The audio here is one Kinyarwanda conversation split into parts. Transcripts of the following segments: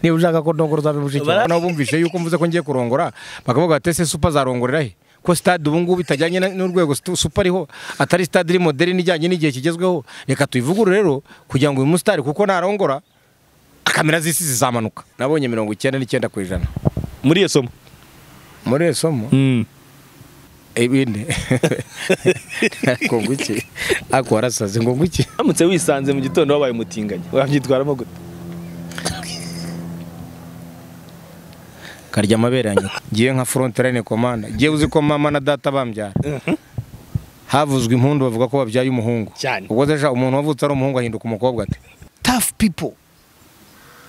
Niba ushaka ko ndongora uzabe mushiki wawe. Nabo bumvishe yuko mvuze ko ngiye kurongora bakavuga ati ese super zarongorera he? Ko stade ubu ngubu itajyanye n'urwego super ariho, atari stade iri moderne ijyanye n'igihe kigezweho. Reka tuyivugurure rero kugira ngo uyu musitari kuko narongora kamera z'isi zizamanuka. Nabonye 99% muri iyo somo. Muri iyo somo? Ibindi. Ngo ngwiki? Ako warasaze ngo ngwiki? Uramutse wisanze mu gitondo wabaye umutinganyi, wabyitwaramo gute? Karya amabere yanjye. Ngiye nka frontline commander. Ngiye uzi ko mama na data bambyara. Havuzwe impundu bavuga ko babyaye umuhungu. Ubwo deja umuntu wavutse ari umuhungu ahinduka umukobwa ate? Tough people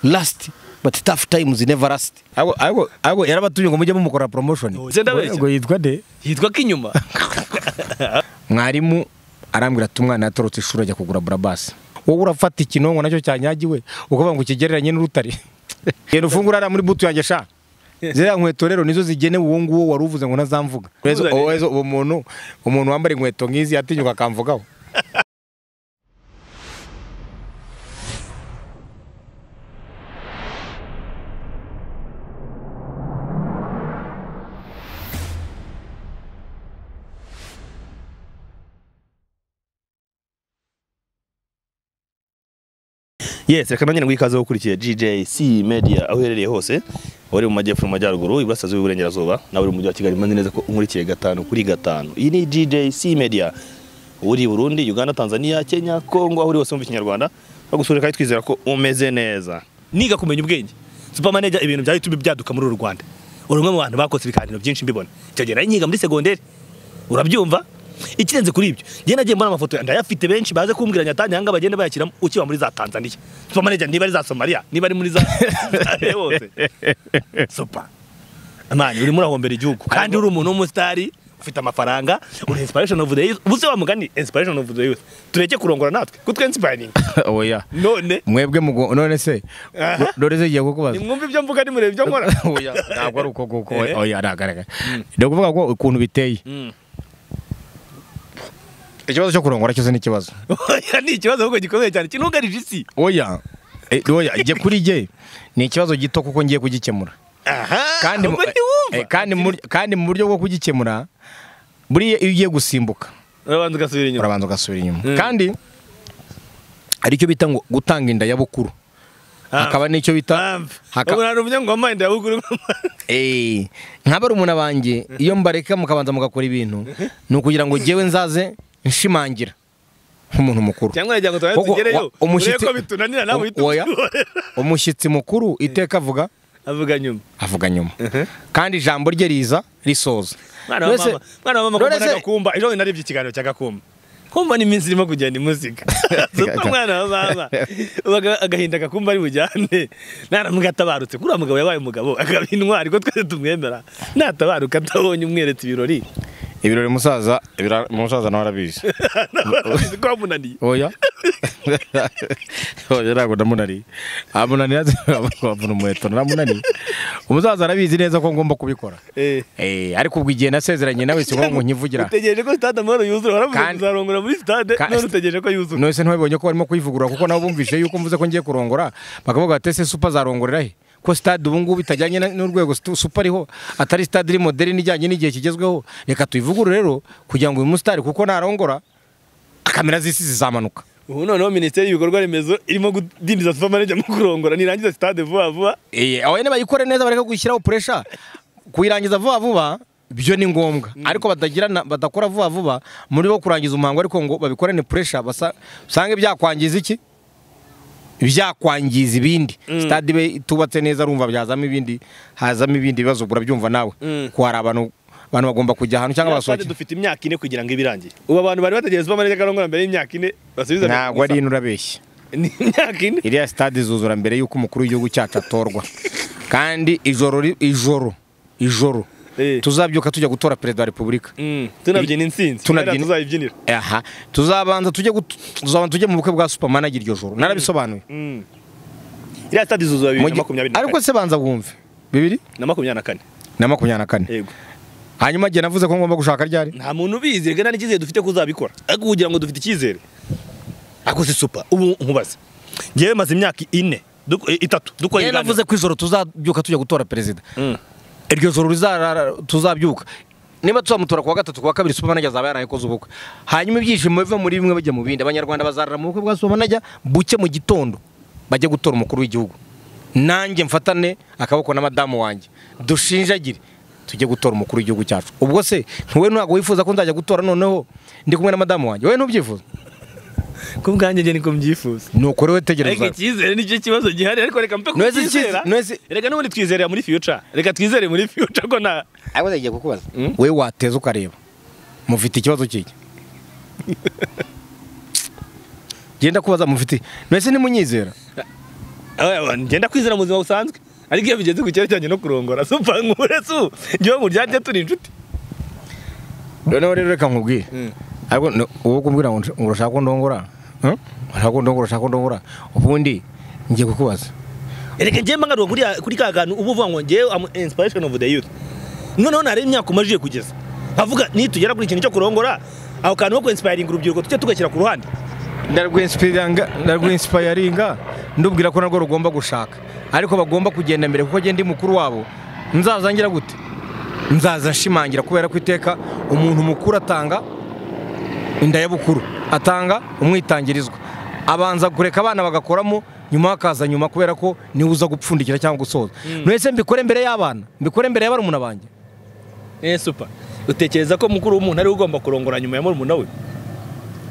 last but tough times never last. Ago yarabatuye ngo mujye mumukora promotion. Ngo yitwa de? Yitwa Kinyuma. Mwarimu arambwira ati umwana yatorotse ishuri ajya kugura brabas. Wowe urafata ikinongo nacyo cyanyagiwe ukavuga ngo kigereranye n'urutare. Genda ufungura ara muri butu yanjye sha. Ziriya nkweto rero nizo zigenewe uwo nguwo wari uvuze ngo ntazamvuga. Uwo umuntu wambara inkweto nk'izi yatinyuka akamvugaho. Yes, reka nongere ngwikaze gukurikiye GJC Media aho uherereye hose, uri mu majyepfo, mu majyaruguru, iburasirazuba, iburengerazuba, nawe uri mu mujyi wa Kigali, manzi neza ko unkurikiye 5 kuri 5. Iyi ni GJC Media. Uri Burundi, Uganda, Tanzania, Kenya, Congo, aho uri hose wumva Ikinyarwanda, bagusura kandi twizera ko umeze neza. Niga kumenya ubwenge. Super manager ibintu bya YouTube byaduka muri uru Rwanda. Uri umwe mu bantu bakoze ibiganiro byinshi mbibona. Icyo gihe nari nyiga muri secondaire. Urabyumva? Ikirenze kuri ibyo, njye nagiye mbona amafoto ndayafite benshi baze kumbwira nyatanyanga bagende bayakiramo ukiba muri za Tanzania. Super manager niba ari za Somalia, niba ari muri za hose. Super. Amani uri murahombera igihugu kandi uri umuntu w'umusitari ufite amafaranga, uri inspiration of the youth. Ubuse wa mugani inspiration of the youth. Tureke kurongora natwe kutwe inspiring. Oya. None mwebwe mugo none se none se giye kukubaza. Nimwumva ibyo mvuga ni murebe ibyo nkora. Oya, ntabwo ari uko kuko oya aragaragara. Ndakuvuga ko ukuntu biteye. Ikibazo cyo kurongora cyose ni ikibazo. Oya, ni ikibazo ahubwo gikomeye cyane kinugarije isi. Oya. Oya, je kuri je ni ikibazo gito kuko ngiye kugikemura. Aha. Kandi mu buryo bwo kugikemura buriya iyo ugiye gusimbuka urabanza ugasubira inyuma. Urabanza ugasubira inyuma. Kandi ari cyo bita ngo gutanga inda ya bukuru. Hakaba n'icyo bita urarumye ngo ampa inda ya bukuru. Nkaba ari umuntu banjye iyo mbareka mukabanza mugakora ibintu ni ukugira ngo jewe nzaze nshimangira nk'umuntu mukuru. Cyangwa yagira ngo tugereyo. Umushyitsi ko bitunanira nawe uhita. Umushyitsi mukuru iteka avuga nyuma. Avuga nyuma. Kandi ijambo rye riza risoza. Mwana wa mama kumba Gakumba ejo narebye ikiganiro cya Gakumba. Kumba ni iminsi irimo kugenda imuzika. Mwana wa mama agahinda Gakumba ari bujyane. Naramugatabarutse kuri mugabo yabaye umugabo akaba intwari ko twese tumwemera. Natabaruka atabonye umweretse ibirori. Ibirori musaza nawe arabizi. Ko amunaniye. Oya. Oya ntabwo ndamunaniye. Amunaniye avuna umuheto naramunaniye. Umusaza arabizi neza ko ngomba kubikora. Ariko ubwo igihe nasezeranye nawe si ngombwa nkivugira. Utegereje ko stade Amahoro yuzura, waravuze uzarongora muri stade none utegereje ko yuzura. None se ntiwabonye ko barimo kuyivugurura kuko nabo bumvishe yuko mvuze ko ngiye kurongora bakavuga ati ese super zarongorera he? Ko stade ubu ngubu itajyanye n'urwego super ariho, atari stade iri moderne ijyanye n'igihe kigezweho. Reka tuyivugurure rero kugira ngo uyu musitari kuko narongora kamera z'isi zizamanuka. Ubu noneho minisiteri y'ibikorwa remezo irimo kudindiza super manager mu kurongora nirangiza stade vuba vuba. Aho ne bayikore neza bareka gushyiraho pressure kuyirangiza vuba vuba byo ni ngombwa, ariko badagirana badakora vuba vuba muri bo kurangiza umuhango ariko ngo babikorane pressure basa usange byakwangiza iki? Byakwangiza ibindi. Stade be itubatse neza urumva byazamo ibindi, hazamo ibindi bibazo urabyumva nawe. Ko hari abantu bagomba kujya ahantu cyangwa basohoke. Dufite imyaka 4 kugira ngo ibirangiye. Ubu abantu bari bategereje super manager karongora mbere y'imyaka 4 basubiza. Ntabwo ari inurabeshye. Ni imyaka 4. Iriya stade zuzura mbere yuko umukuru w'igihugu cyacu atorwa. Kandi ijoro tuzabyuka tujya gutora perezida wa Republika. Tunabyina intsinzi. Tuzayibyinira. Aha, tuzabanza tujye mu bukwe bwa super manager iryo joro. Narabisobanuye. Iriya stade zuzura 2024. Ariko se banza wumve. 2024. Na 24. Yego. Hanyuma jye navuze ko ngomba gushaka ryari? Nta muntu ubizi, rega nta n'icyizere dufite kuzabikora. Ariko kugira ngo dufite icyizere. Ako si super. Ubu nkubaze. Ngewe maze imyaka 4 itatu dukora ibiganiro. Navuze ko ijoro tuzabyuka tujya gutora perezida. Iryo joro tuzabyuka niba tuzamutora kuwa gatatu kuwa kabiri Super Manager azaba yarayikoze ubukwe. Hanyuma ibyishimo biva muri bimwe bajya mu bindi. Abanyarwanda bazarara mu bukwe bwa Super Manager buke mu gitondo bajye gutora umukuru w'igihugu. Nanjye mfatane akaboko na madamu wanjye dushinjagire tujye gutora umukuru w'igihugu cyacu. Ubwo se ntuwe ntago wifuza ko nzajya gutora noneho ndi kumwe na madamu wanjye? Wowe ntubyifuza? Ku bwanjye nge niko mbyifuza. Nuko rero tegereza. Ariko icyizere nicyo kibazo gihari, ariko reka mpe kucyizera. Reka n'ubundi twizerera muri future. Reka twizere muri future ko na abo ndagiye kukubaza. Wewe wateza ukareba. Mufite ikibazo kiki? Genda kubaza mufite. Mwese ni munyizera? Ngenda kwizera mu buzima busanzwe. Ariko iyo bigeze ku cyerekeranye no kurongora super nkure su. Ngiye mu ryajye turi inshuti. Noneho rero reka nkubwire. Ariko uwo kumbwira ngo urashaka ko ndongora? Urashaka ko ndongora? Ubundi ngiye kukubaza. Erega ngiye mbangaruka kuri ka kantu ubu uvuga ngo ngiye am inspiration of the youth. Noneho nare imyaka umajije kugeza. Nkavuga nitugera kuri ikintu cyo kurongora aho kantu ko inspiring urubyiruko tujye tugashyira ku ruhande. Ndarwinspiringa ndubwira ko narwo rugomba gushaka. Ariko bagomba kugenda mbere kuko genda mukuru wabo. Nzaza ngira gute? Nzaza nshimangira kubera ko iteka umuntu mukuru atanga inda ya bukuru, atanga umwitangirizwa, abanza kureka abana bagakoramo nyuma akaza nyuma kubera ko niwe uza gupfundikira cyangwa gusoza. Mwese mbikore mbere y'abana, mbikore mbere y'abarumuna banjye. Super. Utekereza ko mukuru w'umuntu ari ugomba kurongora nyuma ya murumuna we?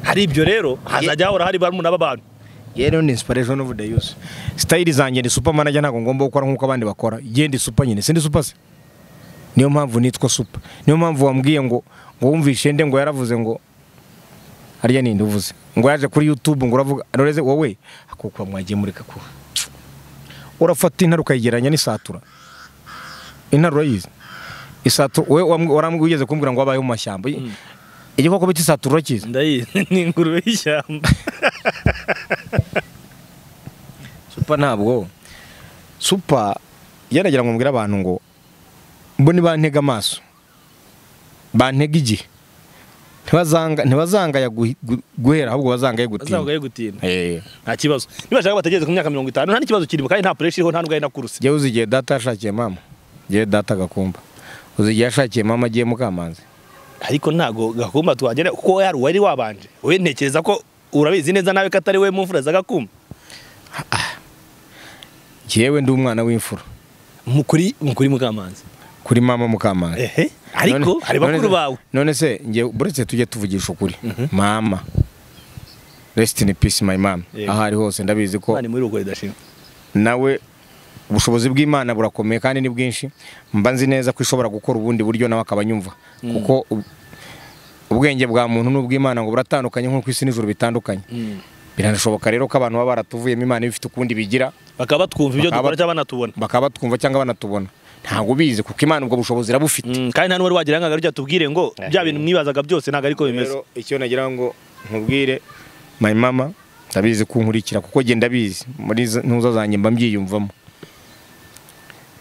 Hari ibyo rero hazajya hahora hari barumuna b'abantu. Yero ni inspiration of the youth. Style zanjye ni Super Manager, ntago ngomba gukora nkuko abandi bakora. Genda super nyine, sindi super se. Niyo mpamvu nitwa super. Niyo mpamvu wambwiye ngo wumvishe nde ngo yaravuze ngo harya ninde uvuze ngo yaje kuri YouTube ngo uravuga noreze wowe akokwa mwagiye mureka ko urafata intare ukayigeranya n'isatura. Intare urayizi? Isatura wewe warambwiye ugeze kumbwira ngo wabaye mu mashyamba. Igikoko bita isatura urakizi? Ndayizi, ni ingurube y'ishyamba. Super ntabwo super yanagira ngo mbwira abantu ngo mbone bantega amaso bantega igihe ntibazanga guhera ahubwo bazangaye gutinda. Bazangaye gutinda. Nta kibazo. Niba bashaka bategereze ku myaka 50 nta n'ikibazo kirimo kandi nta pressure iriho nta n'ubwo ari nakuruse. Jye uzi igihe data yashakiye mama. Jye data Gakumba. Uzi igihe yashakiye mama agiye Mukamanzi. Ariko ntago Gakumba twagera kuko yari wari wabanje. Wowe ntekereza ko urabizi neza nawe ko atari we mumfura za Gakumba. Jyewe ndi umwana w'imfura. Mukuri Mukamanzi. Kuri mama Mukamanzi. Ariko hari bakuru bawe. None se ngiye buretse tujye tuvugisha ukuri. Mama. Rest in peace my mom. Aho ari hose ndabizi ko Imana muri rugo idashima. Nawe ubushobozi bw'Imana burakomeye kandi ni bwinshi. Mba nzi neza ko ishobora gukora ubundi buryo nawe akabanyumva. Kuko ubwenge bwa muntu n'ubw'Imana ngo buratandukanye nkuko isi n'ijuru bitandukanye. Biranashoboka rero ko abantu baba baratuvuyemo Imana ifite ukundi bigira bakaba batwumva ibyo dukora cyangwa banatubona. Bakaba batwumva cyangwa banatubona. Ntago ubizi kuko Imana ubwo bushobozi irabufite. Kandi nta n'uwari wagira ngo agarujya tubwire ngo bya bintu mwibazaga byose ntago ariko bimeze. Rero icyo nagira ngo nkubwire my mama ndabizi ko nkurikira kuko genda ndabizi muri ntuza zanjye mba mbyiyumvamo.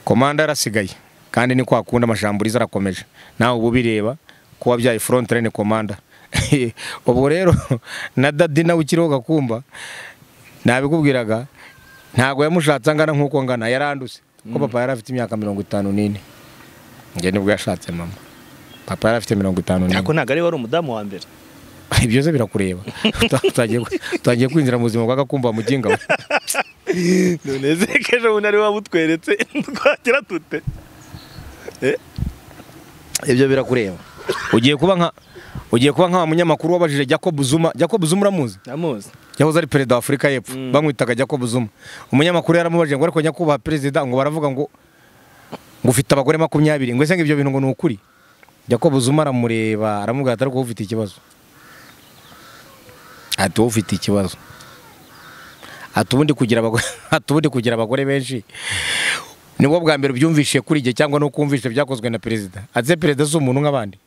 Komanda arasigaye kandi ni kwa kunda amajamburiza arakomeje. Nawe ubu bireba ko wabyaye front line komanda. Ubwo rero na daddy nawe ukiriho Gakumba nabikubwiraga ntago yamushatse angana nkuko ngana yaranduse. Ko papa yari afite imyaka 54. Nge nibwo yashatse mama. Papa yari afite 54. Ariko ntago ari wari umudamu wa mbere. Ibyo se birakureba. Utagiye kwinjira mu buzima bwa Gakumba muginga. None se kejo unari wabutweretse twagira tute. Ibyo birakureba. Ugiye kuba nka munyamakuru wabajije Jacob Zuma. Jacob Zuma uramuzi? Ndamuzi. Yahoze ari perezida wa Afrika y'Epfo. Bamwitaga Jacob Zuma. Umunyamakuru yaramubajije ngo ariko nyakubahwa perezida ngo baravuga ngo ufite abagore 20 ngo ese ngo ibyo bintu ngo ni ukuri. Jacob Zuma aramureba aramubwira ati ariko ufite ikibazo. Ati ufite ikibazo. Ati ubundi kugira abagore benshi nibwo bwa mbere byumvishe kuri igihe cyangwa no kumvishe byakozwe na perezida. Ati perezida si umuntu nk'abandi.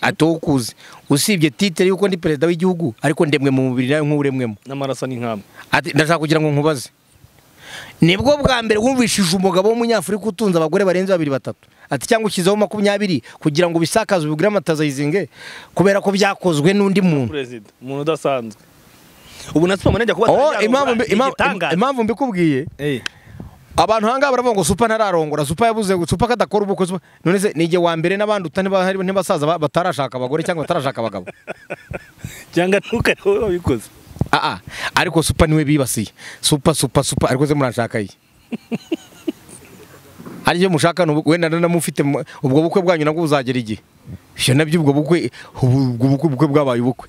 Ati ukuze usibye titre yuko ndi perezida w'igihugu ariko ndemwe mu mubiri nawe nk'uremwemo n'amaraso ni nkamwe. Ati ndashaka kugira ngo nkubaze nibwo bwa mbere wumvishije umugabo w'umunyafurika utunze abagore barenze 2 3 ati cyangwa ukizeho 20 kugira ngo bisakaze ubigire amataza yizinge kubera ko byakozwe n'undi muntu perezida umuntu udasanzwe. Ubu na Super Manager kuba impamvu mbikubwiye abantu hanga baravuga ngo Super ntararongora, Super yabuze, Super kadakora ubukwe. None se nige wa mbere n'abandi utani ntibasaza batarashaka abagore cyangwa batarashaka abagabo cyangwa ntuka wowe wabikoze. Ariko Super niwe bibasiye. Super Super Super ariko ze muranshaka iyi. Ariyo mushaka wenda namufite ubwo bukwe bwanyu nabwo buzagera igihe. Ibyo nabyo ubwo bukwe ubwo bwabaye ubukwe.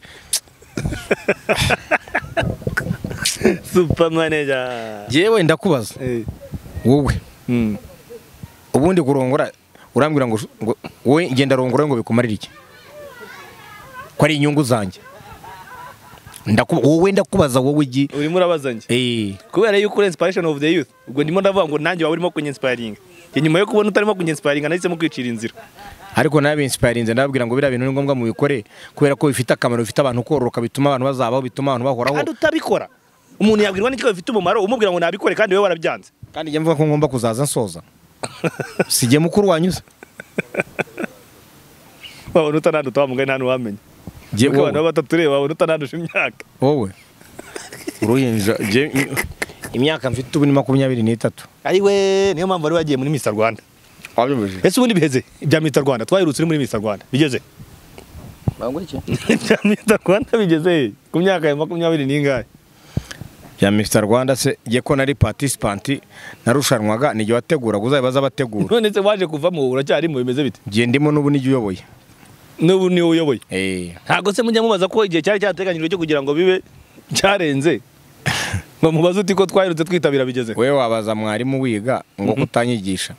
Super Manager. Jewe ndakubaza. Wowe. Ubundi kurongora urambwira ngo wowe ngenda rongora ngo bikumarire iki? Ko ari inyungu zanjye. Wowe ndakubaza wowe igi urimo urabaza nje. Kubera yuko uri inspiration of the youth. Ubwo ndimo ndavuga ngo nanjye wawe urimo kunyinspiring. Nyuma yo kubona utarimo kunyinspiring nahisemo kwicira inzira. Ariko nabe inspirinze ndababwira ngo biriya bintu ni ngombwa mubikore kubera ko bifite akamaro, bifite abantu kororoka, bituma abantu bazabaho, bituma abantu bahoraho. Kandi utabikora umuntu yabwirwa n'icyo bifite umumaro umubwira ngo nabikore kandi wewe warabyanze. Kandi njye mvuga ko ngomba kuzaza nsoza. Sijye mukuru wanyuze. Wabona utananduta wa mugani nta nuwamenya. Kuko abantu batatureba wabona utanandusha imyaka. Wowe uruhinja imyaka mfite ubu ni 23. Ariwe niyo mpamvu wari wagiye muri Mr Rwanda. Ese ubundi biheze ibya Mr Rwanda twahirutse uri muri Mr Rwanda bigeze? Bangwe iki? Ibya Mr Rwanda bigeze ku myaka ya 20 n'ingahe? Ya Mr Rwanda se je ko nari participant narushanwaga nige wategura uzabaza bategura. None se waje kuvamo uracyarimo bimeze bite? Ngiye ndimo n'ubu nige uyoboye. N'ubu ni uyoboye. Ntago se mujya mubaza ko igihe cyari cyateganyijwe cyo kugira ngo bibe cyarenze. Ngo mubaze uti ko twahirutse twitabira bigeze. Wewe wabaza mwarimu wiga ngo kutanyigisha.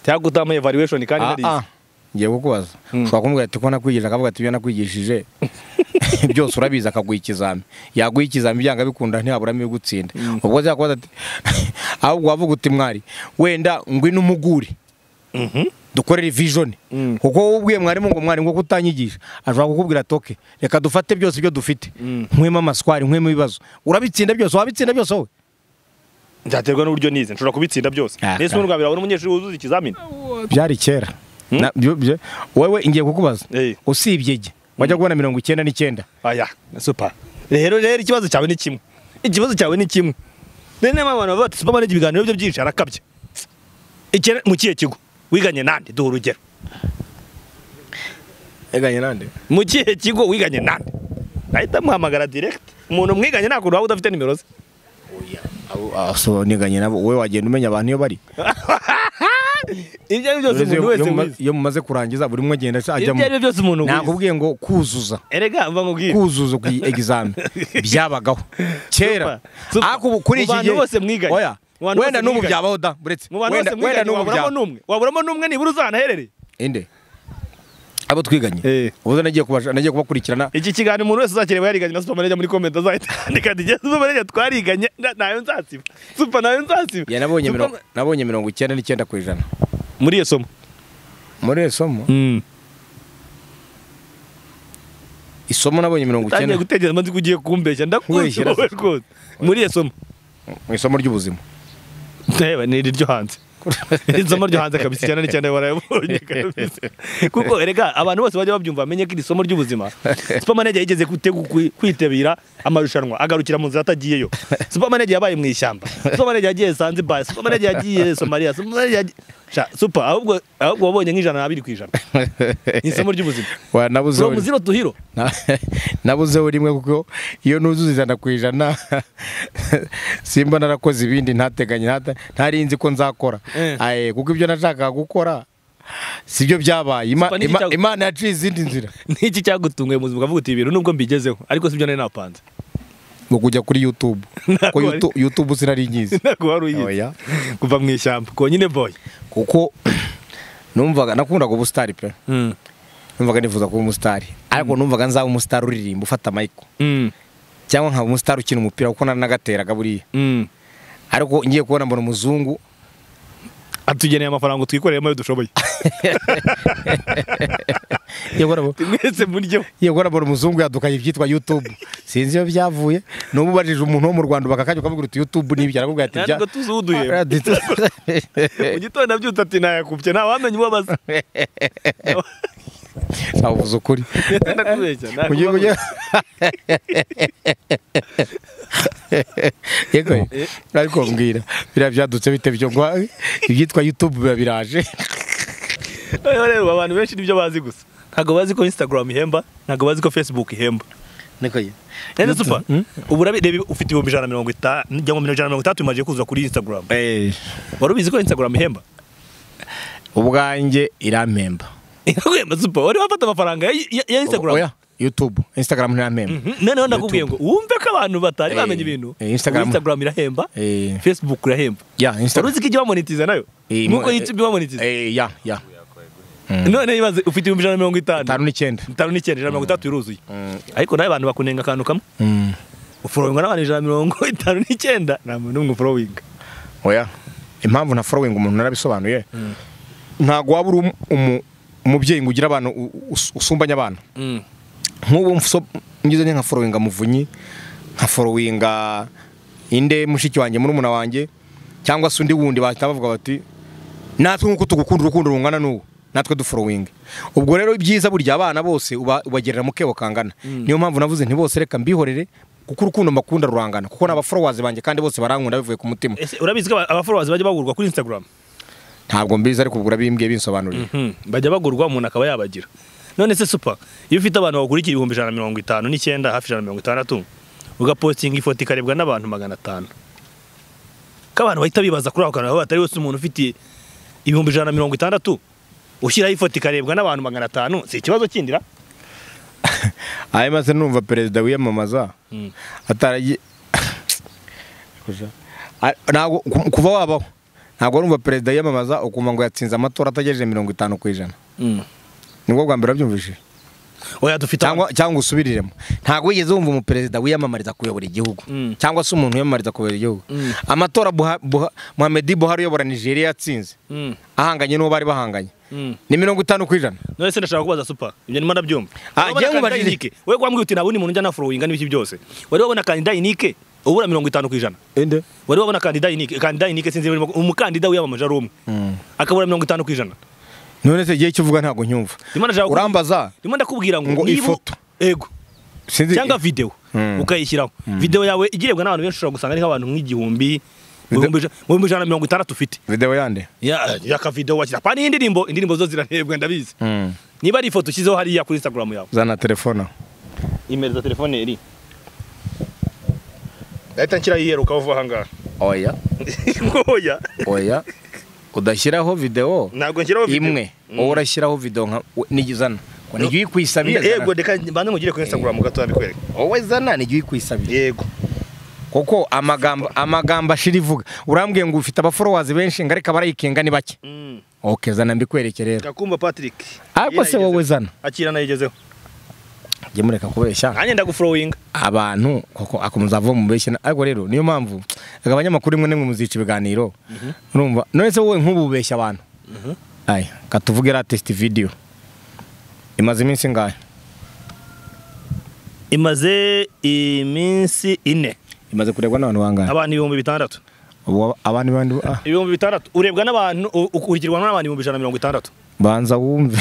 Cyangwa utama evaluation kandi narize. Ngiye kukubaza. Ushobora kumubwira ati ko nakwigisha akavuga ati ibyo nakwigishije byose urabizi akaguha ikizami. Yaguha ikizami byanga bikunda ntihaburamo gutsinda. Ubwo zakubaza ati ahubwo wavuga uti mwari wenda ngwino umugure. Dukorere vision. Kuko wowe ubwiye mwarimu ngo mwari ngo kutanyigisha ashobora kukubwira toke reka dufate byose ibyo dufite. Nkwema amaswari, nkwema ibibazo. Urabitsinda byose, wabitsinda byose wowe. Nzaterwa n'uburyo nize nshobora kubitsinda byose. Nese mu Rwanda urabona umunyeshuri wuzuza ikizamini. Byari kera. Wewe ngiye kukubaza. Usibye ge wajya kubona 99. Aya, super. Rero ikibazo cyawe ni kimwe. Ikibazo cyawe ni kimwe. Nene abantu bati Super Manager ibiganiro byo byinshi arakabye. Ikene mu kihe kigo wiganye nande duha urugero. Wiganye nande? Mu kihe kigo wiganye nande? Ahita muhamagara direct. Umuntu mwiganye nta waba udafite nimero ze. So niganye nabo wowe wagenda umenya abantu iyo bari. Ibyo byose umuntu wese wize. Iyo mumaze kurangiza buri umwe agenda ajya mu. Ibyo byose umuntu wize. Nakubwiye ngo kuzuza. Erega mva nkubwiye. Kuzuza ku exam byabagaho kera. Ariko kuri iki gihe bose mwiganye. Oya. Wenda n'ubu byabaho da buretse. Wenda n'ubu byabaho. Waburamo n'umwe nibura uzanaherereye. Inde. Abo twiganye. Ubu nagiye kubakurikirana. Iki kiganiro umuntu wese uzakireba yariganye na Super Manager muri comment azahita andika ati Super Manager twariganye nayo nzasiba. Super nayo nzasiba. Ya nabonye 99% muri iyo somo. Muri iyo somo? Isomo nabonye 90. Tangiye gutekereza maze kugiye kumbeshya ndakuzi rwose. Muri iyo somo. Mu isomo ry'ubuzima. Ndeba ni iryo hanze. Isomo ryo hanze kabisa cyane cyane warayabonye kabisa. Kuko erega abantu bose bajya babyumva amenye ko iri somo ry'ubuzima. Super Manager yigeze kwitabira amarushanwa agarukira mu nzira atagiyeyo. Super Manager yabaye mu ishyamba. Super Manager yagiye Zanzibar, Super Manager yagiye Somalia, Super Manager Super ahubwo wabonye nk'102%. Ni isomo ry'ubuzima. Wa nabuze from zero to hero. Nabuze rimwe kuko iyo nuzuza 100% simba narakoze ibindi ntateganye ntarinzi ko nzakora. Aye kuko ibyo nashakaga gukora sibyo byabaye. Imana yaciye izindi nzira. Niki cyagutunguye mu buzima ukavuga uti ibintu nubwo mbigezeho ariko sibyo nari napanze? Ngo kujya kuri YouTube. Ko YouTube sinari nyizi. Ntabwo wari uyizi. Kuva mu ishyamba konyine boy. Kuko numvaga nakundaga ubustari pe. Numvaga nifuza kuba umusitari. Ariko numvaga nzaba umusitari uririmba ufata mic. Cyangwa nkaba umusitari ukina umupira kuko nanagateraga buriya. Ariko ngiye kubona mbona umuzungu atugeneye amafaranga twikoreyemo ayo dushoboye. Mwese muryo. Yegora mbona umuzungu yadukaye ibyitwa YouTube. Sinzi iyo byavuye. N'ububajije umuntu wo mu Rwanda bakakajya ukavuga uti YouTube ni ibyo arakubwira ati bya. Ntabwo tuzuduye. Mu gitondo abyutse ati nayakupye nta wamenye uwo abaza. Savuze ukuri. Ndakubeshya. Mugiye yego ariko mbwira biriya byadutse bite byo ngo ibyitwa YouTube biba biraje. Rero abantu benshi nibyo bazi gusa. Ntago bazi ko Instagram ihemba, ntago bazi ko Facebook ihemba. Niko ye. Nende super. Ubu rebe ufite 150 cyangwa 130 imaje kuza kuri Instagram. Wari ubizi ko Instagram ihemba? Ubwanjye irampemba. Iraguhemba super. Wari wafata amafaranga ya Instagram? Oya, YouTube, Instagram ntirampemba. Noneho ndakubwiye ngo wumve ko abantu batari bamenye ibintu. Instagram irahemba, Facebook irahemba. Ya, Instagram. Wari uzi ko ijya bamonetiza nayo? Nkuko YouTube ibamonetiza. Ya, ya. None ibaze ufite 150. 59. 59 130 iruzuye. Ariko nawe abantu bakunenga akantu kamwe. Ufollowinga n'abantu 159 nta muntu n'umwe ufollowinga. Oya. Impamvu na following umuntu narabisobanuye. Ntago waba uri umubyeyi ngo ugira abantu usumbanya abana. Nk'ubu ngize nka followinga Muvunyi, nka followinga inde mushiki wanjye murumuna wanjye cyangwa se undi wundi bahita bavuga bati natwe nkuko tugukunda urukundo rungana n'uwo natwe du following. Ubwo rero ibyiza burya abana bose ubagerera mu kebo kangana. Niyo mpamvu navuze nti bose reka mbihorere kuko urukundo mbakunda rurangana kuko n'aba followers banjye kandi bose barankunda bivuye ku mutima. Ese urabizi ko aba followers bajya bagurwa kuri Instagram? Ntabwo mbizi ariko ubwo urabimbwiye binsobanuriye. Bajya bagurwa umuntu akaba yabagira. None se super iyo ufite abantu bagukurikira 159 hafi 160 ugapostinga ifoto ikarebwa n'abantu 500. Ko abantu bahita bibaza kuri ako kantu batari wese umuntu ufite 160 ushyiraho ifoto ikarebwa n'abantu 500 si ikibazo kindira? Aye maze numva perezida wiyamamaza ataragiye ntabwo kuva wabaho ntabwo urumva perezida yiyamamaza ukumva ngo yatsinze amatora atagejeje 50%. Nibwo bwa mbere wabyumvise? Oya dufite cyangwa usubiriremo. Ntabwo wigeze wumva umuperezida wiyamamariza kuyobora igihugu cyangwa se umuntu wiyamamariza kuyobora igihugu. Amatora Muhammadu Buhari uyobora Nigeria yatsinze ahanganye n'uwo bari bahanganye ni 50%. None se ndashaka kubaza super ibyo ndimo ndabyumva. Ngiye nkubajije wewe kwambwiye uti nta bundi muntu njya na followinga n'ibiki byose. Wari wabona kandida unique ubura 50%. Inde wari wabona kandida unique, kandida unique sinzi umukandida wiyamamaje ari umwe akabura 50%. None se giye cyuvuga ntago nyumva. Urambaza ndimo ndakubwira ngo ifoto ego cyangwa video ukayishyiraho. Video yawe igirebwa n'abantu benshi ushobora gusanga ari nk'abantu nk'igihumbi mu 160 ufite. Video yande? Ya ka video washyira. Pani indirimbo, indirimbo zo zirarebwa ndabizi. Niba ari ifoto ushyizeho hariya kuri Instagram yawe. Zana telefone. Email za telefone eri. Ndahita nshyira yiheruka uva aha ngaha. Oya. Oya. Oya. Udashyiraho video? Ntabwo nshyiraho video imwe. Wowe urashyiraho video nka nigizana. Ngo nijye uyikwisabira. Yego reka mbanze mugire kuri Instagram gato abikwereka. Wowe zana nijye uyikwisabira. Yego. Kuko amagambo ashira ivuga. Urambwiye ngo ufite aba followers benshi ngareka barayikenga ni bake. Okay zana mbikwereke rero. Gakumba Patrick. Ariko se wowe zana. Akira nayigezeho. Jye mureka kubeshya. Nanjye ndagufollowinga. Abantu koko akomeza avo mu beshya ariko rero niyo mpamvu abanyamakuru imwe nemwe muzica ibiganiro. Urumva none se wowe nk'ubu ubeshya abantu. Ay, katuvuge latest video. Imaze iminsi ngahe? Imaze iminsi 4. Imaze kurebwa n'abantu bangahe? Abantu 6000. Abantu bandi 6000 urebwa n'abantu ukurikirwa n'abantu 160. Banza wumve.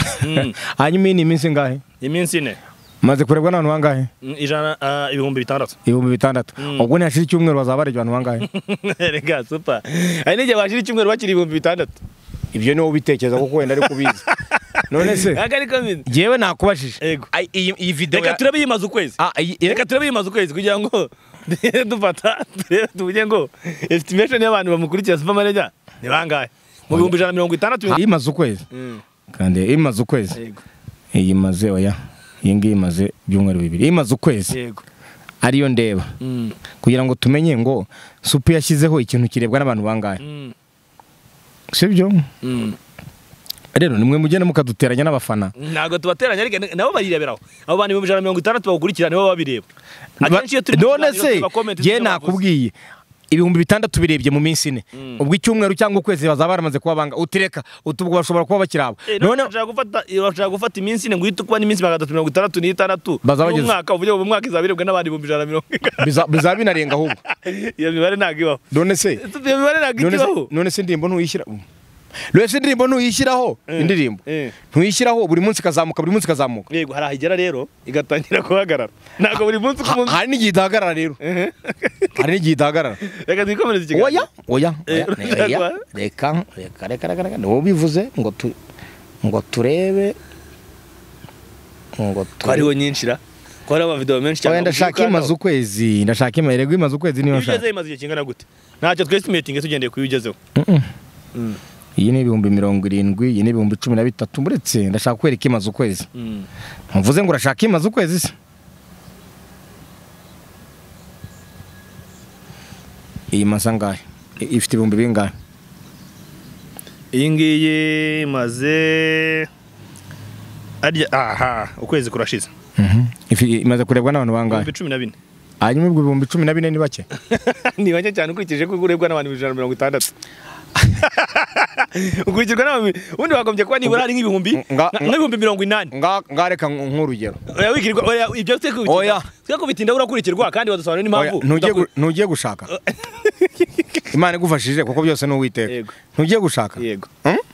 Hanyuma ni iminsi ngahe? Iminsi 4. Maze kurebwa n'abantu bangahe? 6000. 6000. Ubwo ni hashira icyumweru bazaba abantu bangahe? Rega super. Ari nige bashira icyumweru bakiri 6000. Ibyo ni wowe ubitekereza kuko wenda ari kubizi. None se jewe nakubajije iyi video reka turebe yimaze ukwezi. Reka turebe yimaze ukwezi kugira ngo dufata tuvuge ngo estimation y'abantu bamukurikira Super Manager ni bangahe? Mu 160 yimaze ukwezi. Kandi imaze ukwezi. Iyi maze oya. Iyi ngiyi imaze byumweru bibiri. Imaze ukwezi. Yego. Ariyo ndeba. Kugira ngo tumenye ngo Super yashyizeho ikintu kirebwa n'abantu bangahe. Sibyo? Rero nimwe mugenda mukaduteranya n'abafana. Ntago tubateranya ariko nabo bayireberaho. Abo bantu 160 bagukurikira nibo babireba. Akenshi iyo turi none se je nakubwiye 6000 birebye mu minsi 4. Ubwo icyumweru cyangwa ukwezi bazaba baramaze kuba banga utireka utubwo bashobora kuba bakirabo. None bashaka gufata iminsi 4 ngo uhite kuba n'iminsi 366 umwaka uvuye mu mwaka izabirebwa n'abandi 150. Bizaba binarenga ahubwo. Iyo mibare ntago ibaho. None se iyo mibare ntago ibaho. None se ndimbo ntuyishyira. Rwese indirimbo ntuyishyiraho indirimbo ntuyishyiraho buri munsi kazamuka buri munsi kazamuka. Yego hari ahigera rero igatangira guhagarara. Ntabwo buri munsi ku munsi hari n'igihe idahagarara rero. Hari n'igihe idahagarara. Reka twikomereze ikiganiro. Oya oya reka reka reka reka niwo bivuze ngo ngo turebe ngo twariho nyinshi ra. Ko hari amavideo menshi cyane. Oya ndashaka imaze ukwezi, ndashaka imererwa imaze ukwezi niyo nshaka. Ugeze imaze igihe kingana gute? Ntacyo twestimating tugendeye kubigezeho. Iyi ni 70,000, iyi ni 13,000 muretse ndashaka kwereka imaze ukwezi. Mvuze ngo urashaka imaze ukwezi se? Iyi masangahe? Ifite ibihumbi bingahe? Iyi ngiyi imaze aha ukwezi kurashize. Imaze kurebwa n'abantu bangahe? 14,000. Hanyuma ubwo 14,000 ni bake? Ni bake cyane ukurikije ko urebwa n'abantu 160. Ukurikirwa n'abantu ubundi wagombye kuba nibura hari nk'ibihumbi nk'ibihumbi 80. Ngareka nk'urugero. Oya wikirwa oya ibyo oya twekubitinda urakurikirwa kandi wadusobanura n'impamvu. Ntugiye gushaka. Imana igufashije kuko byose ni Uwiteka. Ntugiye gushaka? Yego.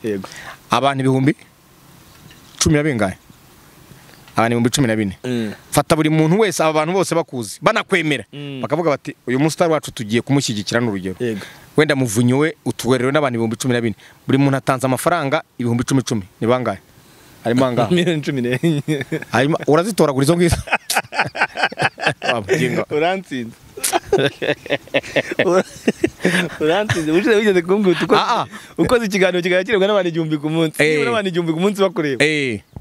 Yego. Abantu 10,000 bingahe? Abantu 14,000. Fata buri muntu wese aba bantu bose bakuzi banakwemera bakavuga bati uyu mustar wacu tugiye kumushyigikira n'urugero. Wenda muvunyo we utuwerewe n'abantu 14,000. Buri muntu atanze amafaranga 10,000 ni bangahe? Harimo angahe? 14,000. Harimo urazitoragura izo ngizo. Wabugingo. Urantsinze. Urantsinze ubushize wigeze kumbwira uko ukoze ikiganiro kigakirwa n'abantu 1000 ku munsi. Niba n'abantu 1000 ku munsi bakureba.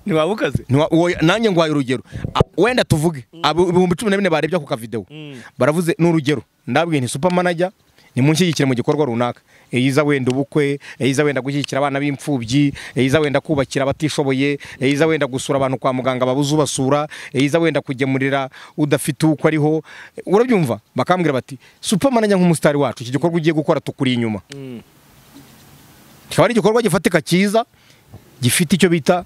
Ntiwabukaze. Nanjye ngwaye urugero. Wenda tuvuge abo 14,000 barebye ku ka video. Baravuze n'urugero. Ndabwiye nti super manager nimunshyigikire mu gikorwa runaka. Eyiza wenda ubukwe, eyiza wenda gushyigikira abana b'imfubyi, eyiza wenda kubakira abatishoboye, eyiza wenda gusura abantu kwa muganga babuze ubasura, eyiza wenda kugemurira udafite uko ariho. Urabyumva? Bakambwira bati super manager nk'umustar wacu iki gikorwa ugiye gukora tukuri inyuma. Kikaba ari igikorwa gifatika cyiza gifite icyo bita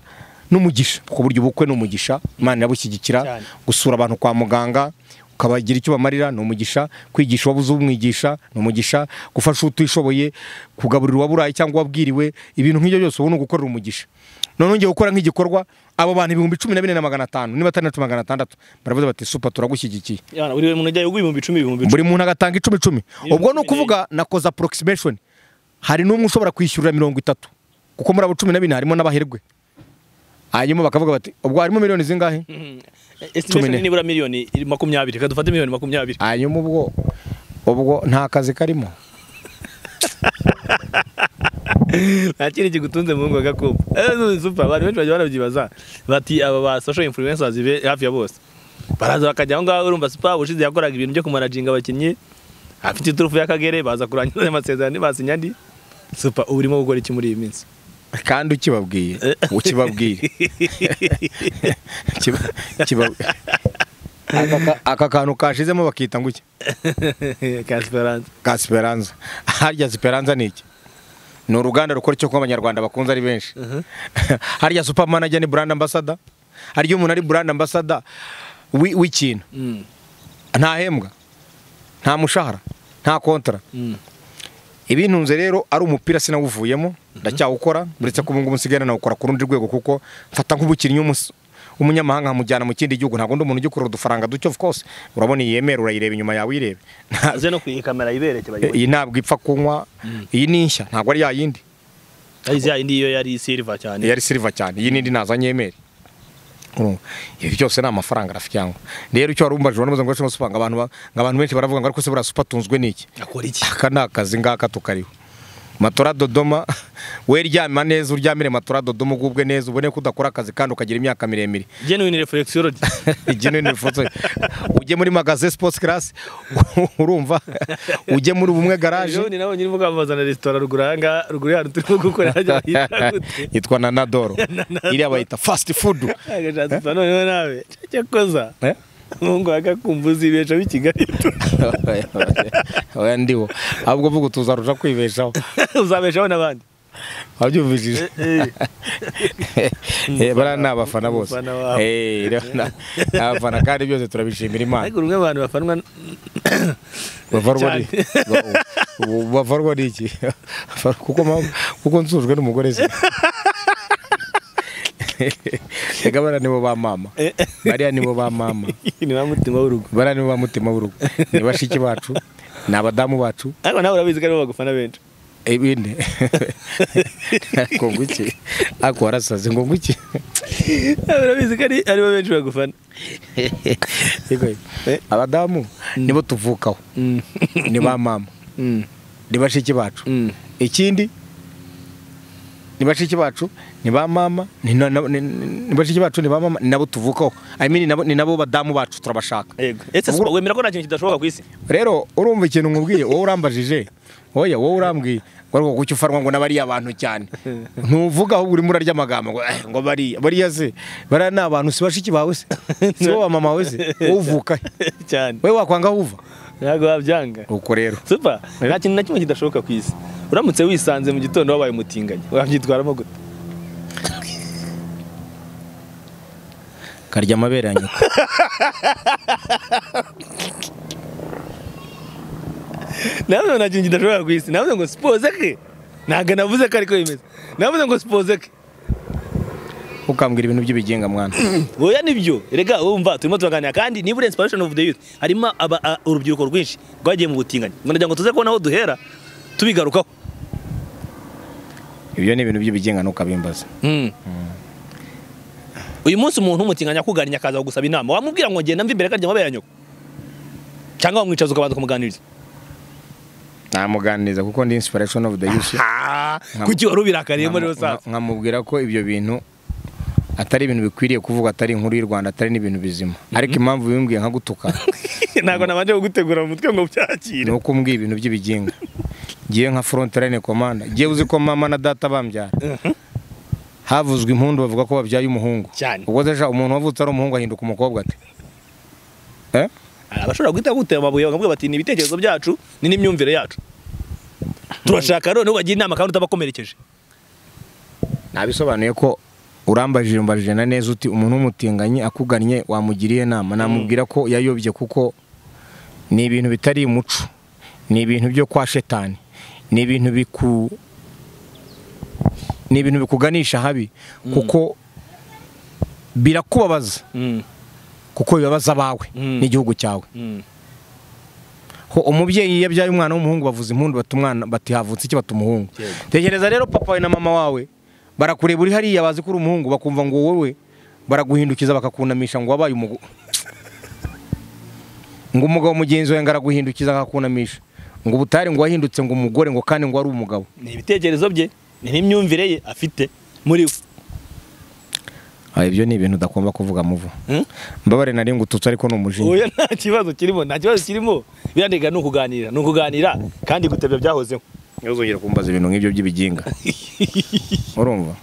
n'umugisha, kuko buryo ubukwe n'umugisha, Imana irabushyigikira. Gusura abantu kwa muganga ukabagira icyo bamarira ni umugisha, kwigisha wabuze umwigisha ni umugisha, gufasha utishoboye, kugaburira uwaburaye cyangwa wabwiriwe, ibintu nk'ibyo byose ubu ni ugukorera umugisha. None ngiye gukora nk'igikorwa abo bantu 14,500 niba atari na 600 baravuze bati super turagushyigikiye. Buri muntu ajya 10,000 buri muntu agatanga 10,000. Ubwo ni ukuvuga nakoze approximation, hari n'umwe ushobora kwishyurira 30 kuko muri abo 14 harimo n'abaherwe. Hanyuma bakavuga bati ubwo harimo miliyoni zingahe? Estimation nibura miliyoni 20, reka dufate miliyoni 20. Hanyuma ubwo nta kazi karimo. Nta kintu kigutunze mu ngo gakuba. Super abantu benshi bajya barabyibaza bati aba ba social influencers be hafi ya bose baraza bakajya aho ngaho. Urumva super ubushize yakoraga ibintu byo kumanajinga abakinnyi afite iturufu y'akagere, baza kurangiza amasezerano basinya andi. Super ubu urimo gukora iki muri iyi minsi? Kandi ukibabwiye ukibabwiye aka kantu kashizemo bakita ngo iki? Ka Esperanza. Harya Esperanza ni iki? Ni uruganda rukora icyo kuba abanyarwanda bakunze ari benshi. Harya super manager ni brand ambassador. Harya umuntu ari brand ambassador w'ikintu ntahembwa, nta mushahara, nta kontra. Ibintunze rero ari umupira sinawuvuyemo ndacyawukora, uretse ko ubu nsigaye nawukora ku rundi rwego kuko mfata nk'ubukinnyi umunyamahanga nkamujyana mu kindi gihugu. Ntabwo ndi umuntu ujya ukorera udufaranga duke, of course. Urabona iyi yemera urayireba inyuma yawe uyirebe. Aze no kuyi kamera ibereke bayibone. Iyi ntabwo ipfa kunywa, iyi ni nshya ntabwo ari ya yindi. Ari ya yindi iyo yari silver cyane. Yari silver cyane. Iyi nindi nazanye yemere. Ibi byose ni amafaranga rafiki yangu. Rero icyo warumbaje ubona ngo ngo super abantu benshi baravuga ngo ariko se bura super tunzwe niki? Akora iki? Aka ni akazi ngaka tukariho. Matora Dodoma we ryama neza uryamire matora Dodoma ugubwe neza ubone ko udakora akazi kandi ukagira imyaka miremire. Genuine reflexology. Genuine reflexology. Ujye muri magasin sports class urumva ujye muri ubumwe garage. Ejo ni nabo nyiri mvuga bazana restaurant ruguru hanga ruguru ya turimo gukora hajya bayita gute? Yitwa Nanadoro. Iriya bayita fast food. Agashatse none nawe cyakoza. Mungu akakumbuza ibesha b'ikigali. Oya ndiwo. Ahubwo vuga tuzaruja kwibeshaho. Uzabeshaho nabandi. Wabyumvishije? Bariya ni abafana bose. Abafana kandi byose turabishimira Imana. Ariko rumwe abantu bafanwa bafarwa n'iki? Kuko nsujwe n'umugore se. Ega bariya nibo ba mama. Bariya nibo ba mama. Ni ba mutima w'urugo. Bariya nibo ba mutima w'urugo. Ni bashiki bacu, ni abadamu bacu. Ariko nawe urabizi ko aribo bagufana benshi. Ibindi. Ngo ngwiki. Ako warasaze ngo ngwiki. Urabizi ko aribo benshi bagufana. Yego. Abadamu nibo tuvukaho. Ni ba mama. Ni bashiki bacu. Ikindi ni bashiki bacu, ni ba mama, ni bashiki bacu, ni ba mama, ni nabo tuvukaho. I mean ni nabo badamu bacu turabashaka. Yego. Ese wemera ko nta kintu kidashoboka ku isi? Rero urumva ikintu nkubwiye, wowe urambajije. Oya wowe urambwiye ngo kuki ufarwa ngo nabariya abantu cyane. Ntuvuga ahubwo urimo urarya amagambo ngo ngo bariya bariya se bariya ni abantu si bashiki bawe se si bo mama wawe se wowe uvuka cyane. Wewe wakwanga uva? Ntabwo wabyanga. Uko rero. Super, nta kintu na kimwe kidashoboka ku isi. Uramutse wisanze mu gitondo wabaye umutinganyi, wabyitwaramo gute? Karya amabere ya nyoko. Navuze ngo nta kintu kidashoboka ku isi. Navuze ngo suppose ke. Ntabwo navuze ko ariko bimeze. Navuze ngo suppose ke. Ukambwira ibintu by'ibigenga mwana. Oya nibyo. Erega wumva turimo turaganira kandi niba inspiration of the youth harimo urubyiruko rwinshi rwagiye mu butinganyi. Ndagira ngo tuze kubona aho duhera tubigarukaho. Ibyo ni ibintu by'ibigenga ntukabimbaza. Uyu munsi umuntu umutinganya akugannye akaza kugusaba inama, wamubwira ngo ngenda mva imbere karya amabere ya nyoko? Cyangwa wamwicaza ukabanza kumuganiriza? Namuganiriza kuko ndi inspiration of the youth. Kuki wari ubirakariyemo rero sasa? Nkamubwira ko ibyo bintu atari ibintu bikwiriye kuvuga, atari inkuru y'u Rwanda, atari n'ibintu bizima. Ariko impamvu bimbwiye nka gutuka ntabwo nabanje kugutegura mu mutwe ngo byakire. Nuko umbwiye ibintu by'ibigenga. Ngiye nka front line commander, ngiye uzi ko mama na data bambyara. Havuzwe impundu bavuga ko babyaye umuhungu. Ubwo se umuntu wavutse ari umuhungu ahinduka umukobwa ate? Abashobora guhita gutera amabuye bakavuga bati ni ibitekerezo byacu ni n'imyumvire yacu. Turashaka none ubagira inama kandi utabakomerekeje. Nabisobanuye ko urambajije umbajije na neza uti umuntu w'umutinganyi akugannye wamugiriye inama, namubwira ko yayobye kuko ni ibintu bitari umuco, ni ibintu byo kwa shetani, ni ibintu bikuganisha habi kuko birakubabaza. Kuko bibabaza abawe n'igihugu cyawe. Ho umubyeyi yabyaye umwana w'umuhungu bavuza impundu bati umwana bati havutse iki bati umuhungu. Tekereza rero papa we na mama wawe barakureba uri hariya bazi ko uri umuhungu bakumva ngo wowe baraguhindukiza bakakunamisha ngo wabaye umugabo. Ngo umugabo mugenzi wawe ngaraguhindukiza akakunamisha ngo ubutari ngo wahindutse ngo umugore ngo kandi ngo ari umugabo. Ni ibitekerezo bye, ni n'imyumvire ye afite muri we. Ibyo ni ibintu udakomba kuvuga muvu. Mbabare nari ngututse ariko ni umujinya. Oya nta kibazo kirimo, nta kibazo kirimo. Birandega no kuganira, no kuganira kandi gutebya byahozeho. Ntuzongere kumbaza ibintu nk'ibyo by'ibiginga. Urumva?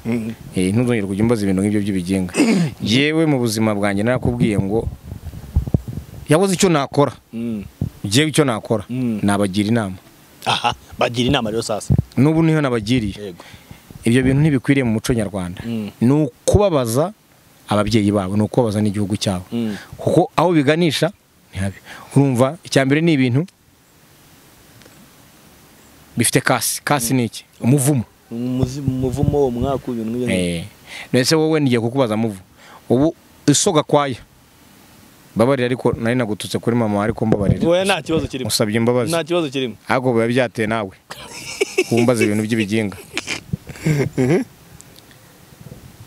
Ntuzongere kujya umbaza ibintu nk'ibyo by'ibiginga. Jewe mu buzima bwanjye narakubwiye ngo yabuze icyo nakora. Jewe icyo nakora nabagira inama. Aha, bagira inama rero sasa. N'ubu niho nabagiriye. Ibyo bintu ntibikwiriye mu muco nyarwanda. Ni ukubabaza ababyeyi babo, ni ukubabaza n'igihugu cyabo. Kuko aho biganisha ni habi. Urumva icyambere ni ibintu bifite kasi. Kasi ni iki? Umuvumo. Umuvumo umwaka ibintu nk'ibyo. Nese wowe ngiye kukubaza muvu. Ubu isoga kwaya. Babarira ariko nari nagututse kuri mama ariko mbabarira. Oya nta kibazo kirimo. Usabye imbabazi. Nta kibazo kirimo. Ahubwo biba byateye nawe. Kumbaza ibintu by'ibiginga.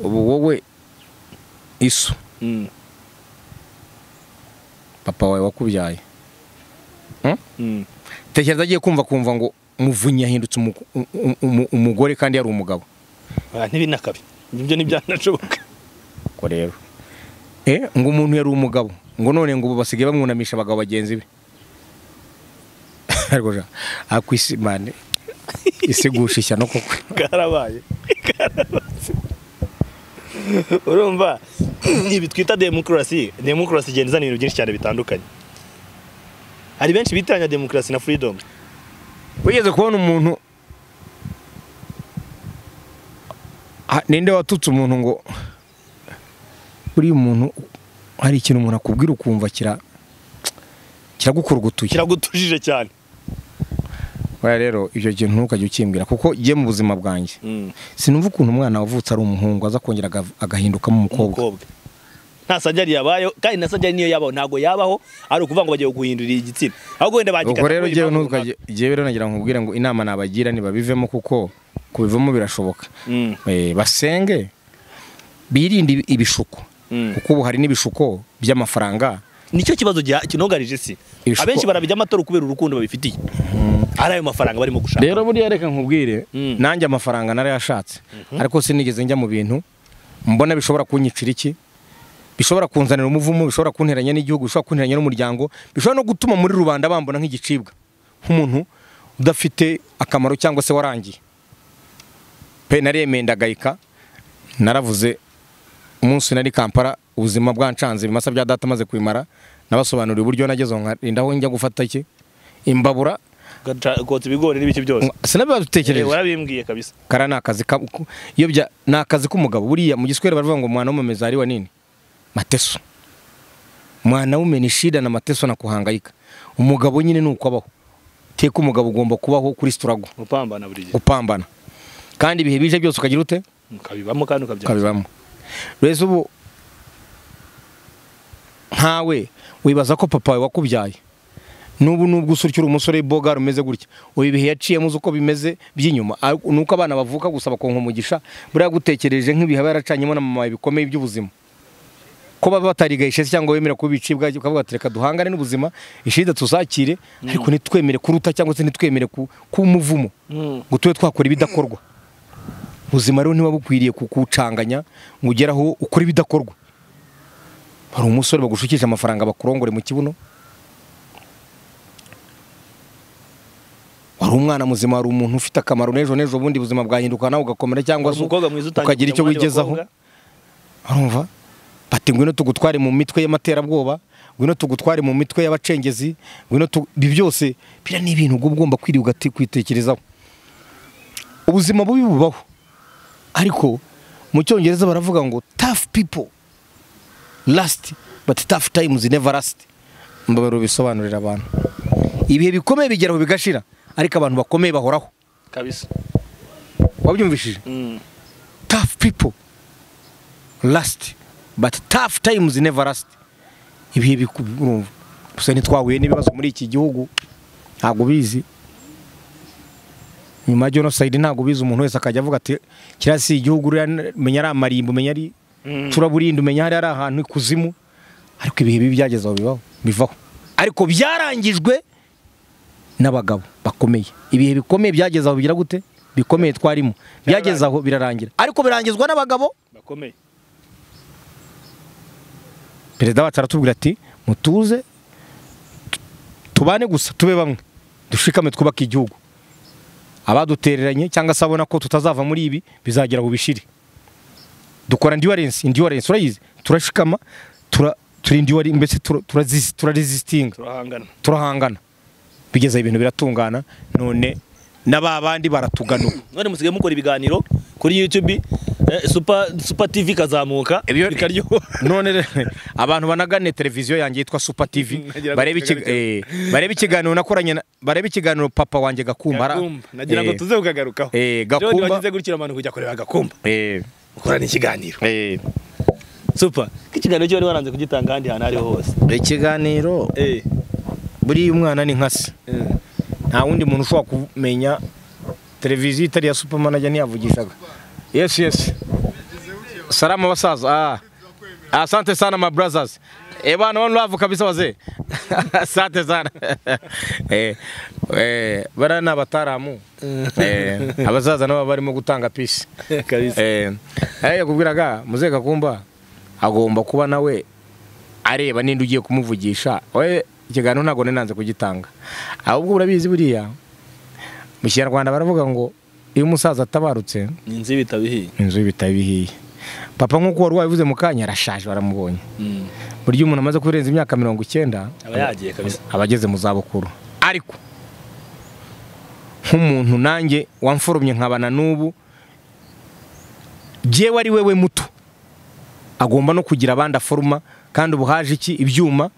Ubu wowe iso papa wawe wakubyaye tekereza agiye kumva ngo Muvunyi yahindutse umugore kandi yari umugabo. Ntibinakabi ibyo ntibyanashoboka. Ko rero ngo umuntu yari umugabo ngo none ngo basigaye bamwunamisha abagabo bagenzi be. Ariko ja akwisi mane isigusha ishyano koko karabaye. Urumva ibi twita demokarasi, demokarasi igenda izana ibintu byinshi cyane bitandukanye. Hari benshi bitiranya demokarasi na freedom. Wigeze kubona umuntu Ninde watutse umuntu ngo buri muntu hari ikintu umuntu akubwira ukumva kiragukurugutuye, kiragutujije cyane. Oya rero ibyo kintu ntukajye ukimbwira kuko giye mu buzima bwanjye. Sinumva ukuntu umwana wavutse ari umuhungu aza kongera agahindukamo umukobwa. Nta sajari yabayo kandi na sajari niyo yabaho ntago yabaho ari ukuvuga ngo bagiye guhindurira igitsina. Ahubwo wenda bagikata. Ubwo rero giye ntukajye giye rero nagira nkubwire ngo inama nabagira ni babivemo kuko kubivamo birashoboka. Basenge birinde ibishuko. Kuko ubu hari n'ibishuko by'amafaranga. Nicyo kibazo kinogarije si. Abenshi barabijya amatora kubera urukundo babifitiye. Ari ayo mafaranga barimo gushaka. Rero buriya reka nkubwire nanjye amafaranga narayashatse ariko sinigeze njya mu bintu mbona bishobora kunyicira iki, bishobora kunzanira umuvumo, bishobora kunteranya n'igihugu, bishobora kunteranya n'umuryango, bishobora no gutuma muri rubanda bambona nk'igicibwa, nk'umuntu udafite akamaro cyangwa se warangiye. Pe naremeye ndagayika, naravuze umunsi nari Kampala ubuzima bwancanze ibimasa bya data maze kubimara, nabasobanuriye uburyo nageze aho nkarinda aho njya gufata iki imbabura kotsa ibigori n'ibiki byose. Sinabibatekereje. Warabimbwiye kabisa. Kara ni akazi iyo bya ni akazi k'umugabo. Buriya mu giswahili baravuga ngo mwana w'umumeza ari wa nini? Mateso. Mwana w'ume ni shida na mateso na kuhangaika. Umugabo nyine nuko abaho. Teka umugabo ugomba kubaho kuri struggle. Upambana buri gihe. Upambana. Kandi ibihe bije byose ukagira ute? Ukabibamo kandi ukabyanga. Ukabibamo. Rero ubu nkawe wibaza ko papa wawe wakubyaye nubu nubwo usurikira umusore bogar umeze gutya ubu ibihe yaciyemo uko bimeze by'inyuma nuko abana bavuka gusa bakonka umugisha buriya gutekereje nk'ibihe baracanyemo na mama bikomeye by'ubuzima ko baba batarigaye cyangwa wemera kubicibwa ukavuga ati reka duhangane n'ubuzima ishida tuzakire ariko ntitwemere kuruta cyangwa se ntitwemere ku muvumo ngo tube twakora ibidakorwa. Ubuzima rero ntiba bukwiriye kukucanganya ngo ugeraho ukora ibidakorwa. Hari umusore bagushukisha amafaranga bakurongore mu kibuno, wari umwana muzima, wari umuntu ufite akamaro n'ejo n'ejo bundi buzima bwahinduka nawe ugakomera cyangwa se ukagira icyo wigezaho. Urumva bati ngwino tugutware mu mitwe y'amaterabwoba, ngwino tugutware mu mitwe y'abacengezi, ngwino ibi byose bira ni ibintu ugomba kwiriwe kwitekerezaho. Ubuzima bubi bubaho ariko mu cyongereza baravuga ngo tough people last but tough times never last. Mbabaro bisobanurira abantu ibihe bikomeye bigeraho bigashira ariko abantu bakomeye bahoraho kabisa. Wabyumvishije? Tough people last but tough times never last. Ibihe bikurumva gusa ntitwahuye n'ibibazo muri iki gihugu ntago bizi. Nyuma ya genocide ntago bizi, umuntu wese akajya avuga ati kirasi igihugu menya ari amarimbo, menya ari turaburinda, umenya hari ari ahantu ikuzimu. Ariko ibihe bibi byageze aho bibaho bivaho ariko byarangijwe n'abagabo bakomeye. Ibihe bikomeye byageze aho bigira gute? Bikomeye twarimo byageze aho birarangira ariko birangizwa n'abagabo bakomeye. Perezida wacu aratubwira ati mutuze tubane gusa tube bamwe dushikame twubake igihugu. Abadutereranye cyangwa se abona ko tutazava muri ibi bizagera bubishire. Dukora endurance urayizi, turashikama turindura mbese turaresistinga, turahangana bigeza ibintu biratungana. None n'ababandi baratuganuka. None musigaye mukora ibiganiro kuri YouTube Super TV kazamuka bikaryoha. None abantu banagane televiziyo yanjye yitwa Super TV barebe ikiganiro nakoranye, barebe ikiganiro papa wanjye Gakumba. Nagira ngo tuze kukagarukaho. Gakumba wagize gutira abantu kujya kureba Gakumba. Ukorana ikiganiro. Super. Ikiganiro cyo bari waranze kugitanga handi hantu ariho hose. Ikiganiro buri umwana ni nkase. Nta wundi muntu ushobora kumenya televiziyo itari ya Superman ajya ntiyavugishaga. Yes yes. Salama basaza. Asante sana my brothers. Bana one love kabisa wazee. Asante sana. Bara n'abataramu. Abazaza nabo barimo gutanga peace. Kabisa. Yakubwiraga muze Gakumba agomba kuba nawe areba ninde ugiye kumuvugisha. Oye ikiganiro ntago nanze kugitanga. Ahubwo urabizi buriya mu Kinyarwanda baravuga ngo iyo umusaza atabarutse inzu y'ibitabihiye. Inzu y'ibitabihiye. Papa nkuko wari wabivuze mu kanya arashaje baramubonye. Buryo umuntu amaze kurenza imyaka 90 aba yagiye kabisa, abageze mu zabukuru. Ariko nk'umuntu nanjye wamforomye nkabana n'ubu Jewe ari wewe muto agomba no kugira abandi aforuma, kandi ubu haje iki ibyuma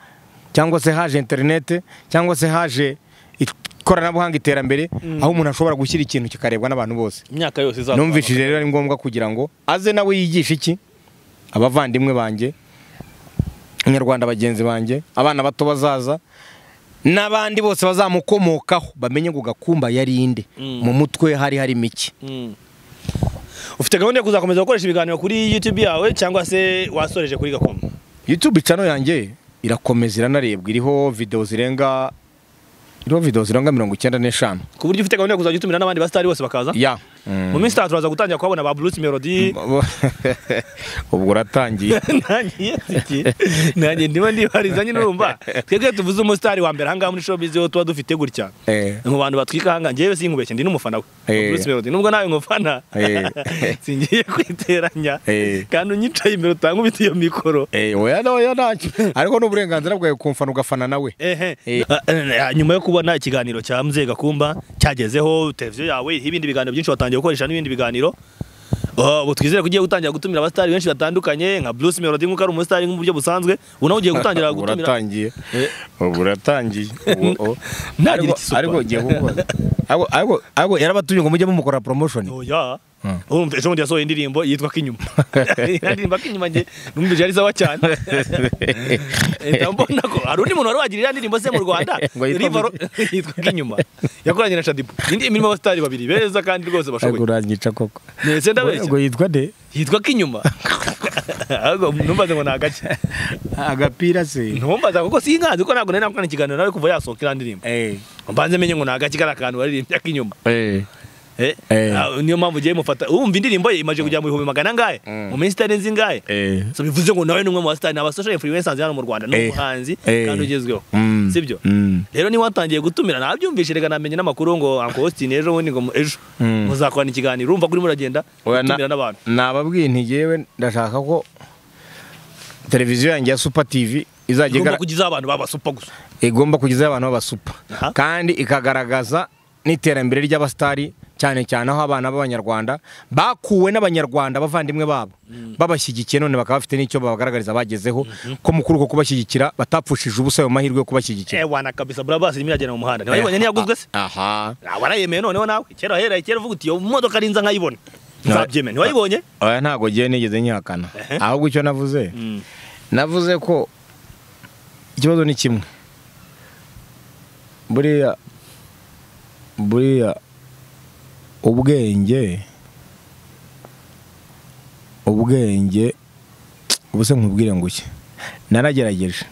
cyangwa se haje internet cyangwa se haje ikoranabuhanga, iterambere, aho umuntu ashobora gushyira ikintu kikarebwa n'abantu bose. Imyaka yose izaba. Numvishije rero ari ngombwa kugira ngo aze nawe yigishe iki abavandimwe banjye, Abanyarwanda bagenzi banjye, abana bato bazaza n'abandi bose bazamukomokaho, bamenye ngo Gakumba yari inde, mu mutwe hari hari miki. Ufite gahunda yo kuzakomeza gukoresha ibiganiro kuri YouTube yawe cyangwa se wasoreje kuri Gakumba? YouTube channel yanjye irakomeza, iranarebwa, iriho video zirenga 95. Ku buryo ufite gahunda yo kuzajya utumira n'abandi basitari bose bakaza? Ya. Mu minsi itatu turaza gutangira kuhabona ba Bruce Melody. Ubwo uratangiye. Nangiye iki? Nangiye ndimo ndibariza nyine, urumva. Twebwe tuvuze umusitari wa mbere ahangaha muri showbiz yo tuba dufite gutya. Mu bantu batwika ahanga, njyewe sinkubeshye ndi n'umufana we. Bruce Melody nubwo nawe ngufana. Singiye kwiteranya. Kandi unyicaye imbere utankubita iyo mikoro. Oya oya ntacyo. Ariko n'uburenganzira bwawe kumfana ugafana nawe. Nyuma yo kubona ikiganiro cya Mzee Gakumba cyagezeho televiziyo yawe, ibindi biganiro byinshi watangiye gukoresha n'ibindi biganiro, ubu twizere ko ugiye gutangira gutumira abasitari benshi batandukanye nka Bruce Melody nk'uko ari umusitari mu buryo busanzwe, ubu nawe ugiye gutangira gutumira. Uratangiye. Ubu uratangiye. Ntagira ikisupa. Ariko ugiye gukora. Ariko yarabatumye ngo mujye mumukora promotion. Oya. Urumva ejo bundi yasohoye indirimbo yitwa Kinyuma. Indirimbo Kinyuma nge numvise ari sawa cyane. Ndabona ko hari undi muntu wari wagira iriya ndirimbo se mu Rwanda yitwa Kinyuma. Yakoranye na Shadibu. Indi imirimo abasitari babiri beza kandi rwose bashoboye. Ariko uranyica koko. Nese ndabeshya. Ngo yitwa nde? Yitwa Kinyuma. Ahubwo numbaze ngo nagace. Agapira se. Ntumbaza kuko sinkazi ko ntabwo nari nakorana ikiganiro nawe kuva yasohoka iriya ndirimbo. Mbanze menye ngo nagace kari akantu baririmbye Kinyuma. Niyo mpamvu ugiye mufata umva indirimbo ye imaje kujya mu 100,000 angahe mu minsi itarenze ingahe. So bivuze ngo nawe ni umwe mu basitari n'aba social influencers hano mu Rwanda, n'umuhanzi kandi ugezweho, sibyo? Rero ni watangiye gutumira nabyumvise, rega namenye n'amakuru ngo Uncle Austin ejo bundi ngo ejo muzakorana ikiganiro, urumva kuri muragenda gutumira n'abantu. Nababwiye nti jewe ndashaka ko televiziyo yanjye ya Super TV izajya igomba kugiza abantu baba super gusa, igomba kugiza abantu baba super, kandi ikagaragaza n'iterambere ry'abastari, cyane cyane aho abana b'Abanyarwanda bakuwe n'Abanyarwanda bavandimwe babo babashyigikiye, none bakaba bafite n'icyo babagaragariza bagezeho, ko mukuru ko kubashyigikira batapfushije ubusa ayo mahirwe yo kubashyigikira. Wana kabisa Brabus irimo iragenda mu muhanda. Ntiwayibonye ntiyaguzwe se? Aha. Warayemeye noneho nawe. Kera hera kera uvuga uti iyo modoka ari nza nkayibona. Nzabyemeye. Ntiwayibonye? Oya ntago giye nigeze nyihakana. Ahubwo icyo navuze, navuze ko ikibazo ni kimwe. Buriya ubwenge ubuse nkubwire ngo iki, naragerageje